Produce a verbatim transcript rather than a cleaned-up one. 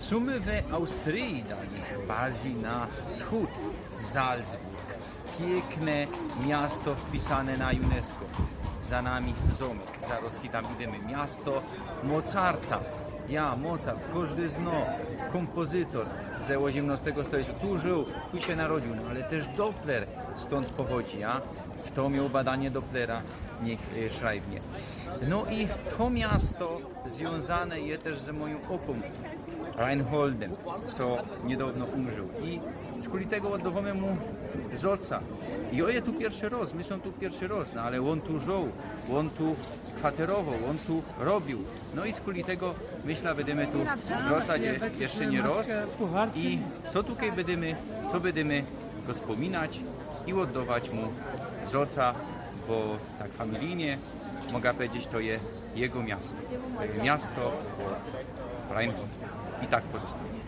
Sōmy we Austryji, dali, bardzij na wschōd, Salzburg. Piykne miasto wpisane na UNESCO. Za nami zōmek, zarŏz tam idymy. Miasto Mozarta. Ja, Mozart, kożdy zno, kōmpozytor ze ôziymnŏstego stolecjŏ. Tu żył, tu sie narodziōł, no ale tyż Doppler stōnd pochodzi, ja? Fto mioł badanie Dopplera, niych, e, szrajbnie. No i to miasto zwiōnzane je tyż ze mojōm ôpōm Reinholdym, co niydŏwno umrził. I szkuli tego ôddŏwōmy mu zŏca. I ôn je tu piyrszy rŏz, my sōm tu piyrszy rŏz, no ale ôn tu żył, ôn tu kwaterowoł, ôn tu robiōł. No i szkuli tego, myślã, bydymy tu wrŏcać je-, jeszcze niy rŏz. I co tukej bydymy, to bydymy go spōminać i ôddŏwać mu zŏca, bo tak familijnie moga pedzieć, to je jego miasto. To je miasto ôd Reinholda. I tak pozostanie.